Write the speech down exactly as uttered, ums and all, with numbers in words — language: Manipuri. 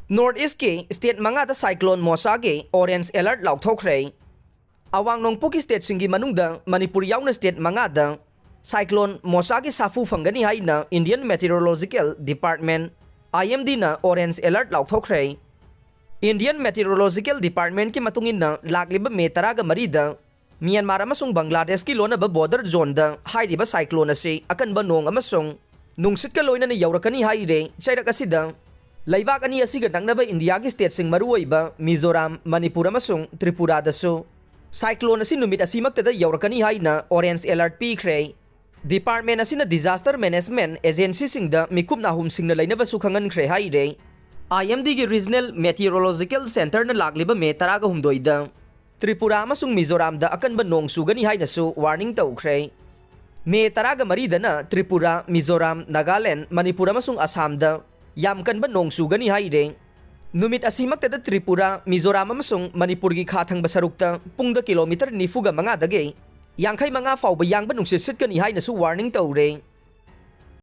North East ꯀꯤ state ꯃꯉꯥꯗ cyclone ꯃꯣꯁꯥꯒꯤ orange alert ꯂꯥꯎꯊꯣꯛꯈ꯭ꯔꯦ꯫ ꯑꯋꯥꯡ ꯅꯣꯡꯄꯣꯛꯀꯤ stateꯁꯤꯡꯒꯤ ꯃꯅꯨꯡꯗ ꯃꯅꯤꯄꯨꯔ ꯌꯥꯎꯅ state ꯃꯉꯥꯗ cyclone ꯃꯣꯁꯥꯒꯤ ꯁꯥꯐꯨ ꯐꯪꯒꯅꯤ ꯍꯥꯏꯅ Indian Meteorological Department, IMDꯅ orange alert ꯂꯥꯎꯊꯣꯛꯈ꯭ꯔꯦ꯫ Indian Meteorological Departmentꯀꯤ ꯃꯇꯨꯡ ꯏꯟꯅ ꯂꯥꯛꯂꯤꯕ ꯃꯦ ꯇꯔꯥꯒ ꯃꯔꯤꯗ ꯃ꯭ꯌꯥꯟꯃꯥꯔ ꯑꯃꯁꯨꯡ ꯕꯪꯒ꯭ꯂꯥꯗꯦꯁꯀꯤ ꯂꯣꯟꯅꯕ border zoneꯗ ꯍꯥꯏꯔꯤꯕ cyclone ꯑꯁꯤ ꯑꯀꯟꯕ ꯅꯣꯡ ꯑꯃꯁꯨꯡ ꯅꯨꯡꯁꯤꯠꯀ ꯂꯣꯏꯅꯅ ꯌꯧꯔꯛꯀꯅꯤ ꯍꯥꯏꯔꯦ꯫ ꯆꯩꯔꯛ ꯑꯁꯤꯗ ꯂꯩꯕꯥꯛ ꯑꯅꯤ ꯑꯁꯤꯒ ꯅꯛꯅꯕ ꯏꯟꯗꯤꯌꯥꯒꯤ stateꯁꯤꯡ ꯃꯔꯨꯑꯣꯏꯕ ꯃꯤꯖꯣꯔꯥꯝ, ꯃꯅꯤꯄꯨꯔ ꯑꯃꯁꯨꯡ ꯇ꯭ꯔꯤꯄꯨꯔꯥꯗꯁꯨ cyclone ꯑꯁꯤ ꯅꯨꯃꯤꯠ ꯑꯁꯤꯃꯛꯇꯗ ꯌꯧꯔꯛꯀꯅꯤ ꯍꯥꯏꯅ orange alert ꯄꯤꯈ꯭ꯔꯦ꯫ Department ꯑꯁꯤꯅ disaster management agencyꯁꯤꯡꯗ ꯃꯤꯀꯨꯞ ꯅꯥꯍꯨꯝꯁꯤꯡꯅ ꯂꯩꯅꯕꯁꯨ ꯈꯪꯍꯟꯈ꯭ꯔꯦ ꯍꯥꯏꯔꯦ꯫ IMDꯒꯤ Regional Meteorological Centreꯅ ꯂꯥꯛꯂꯤꯕ ꯃꯦ ꯇꯔꯥꯒ ꯍꯨꯝꯗꯣꯏꯗ ꯇ꯭ꯔꯤꯄꯨꯔꯥ ꯑꯃꯁꯨꯡ ꯃꯤꯖꯣꯔꯥꯝꯗ ꯑꯀꯟꯕ ꯅꯣꯡ ꯆꯨꯒꯅꯤ ꯍꯥꯏꯅꯁꯨ warning ꯇꯧꯈ꯭ꯔꯦ꯫ ꯃꯦ ꯇꯔꯥꯒ ꯃꯔꯤꯗꯅ ꯇ꯭ꯔꯤꯄꯨꯔꯥ, ꯃꯤꯖꯣꯔꯥꯝ, ꯅꯥꯒꯥꯂꯦꯟ, ꯃꯅꯤꯄꯨꯔ ꯑꯃꯁꯨꯡ ꯑꯁꯥꯝꯗ ꯌꯥꯝ ꯀꯟꯕ ꯅꯣꯡ ꯆꯨꯒꯅꯤ ꯍꯥꯏꯔꯦ꯫ ꯅꯨꯃꯤꯠ ꯑꯁꯤꯃꯛꯇꯗ ꯇ꯭ꯔꯤꯄꯨꯔꯥ, ꯃꯤꯖꯣꯔꯥꯝ ꯑꯃꯁꯨꯡ ꯃꯅꯤꯄꯨꯔꯒꯤ ꯈꯥ ꯊꯪꯕ ꯁꯔꯨꯛꯇ ꯄꯨꯡꯗ ꯀꯤꯂꯣꯃꯤꯇꯔ ꯅꯤꯐꯨꯒ ꯃꯉꯥꯗꯒꯤ ꯌꯥꯡꯈꯩ ꯃꯉꯥ ꯐꯥꯎꯕ ꯌꯥꯡꯕ ꯅꯨꯡꯁꯤꯠ ꯁꯤꯠꯀꯅꯤ ꯍꯥꯏꯅꯁꯨ warning ꯇꯧꯔꯦ꯫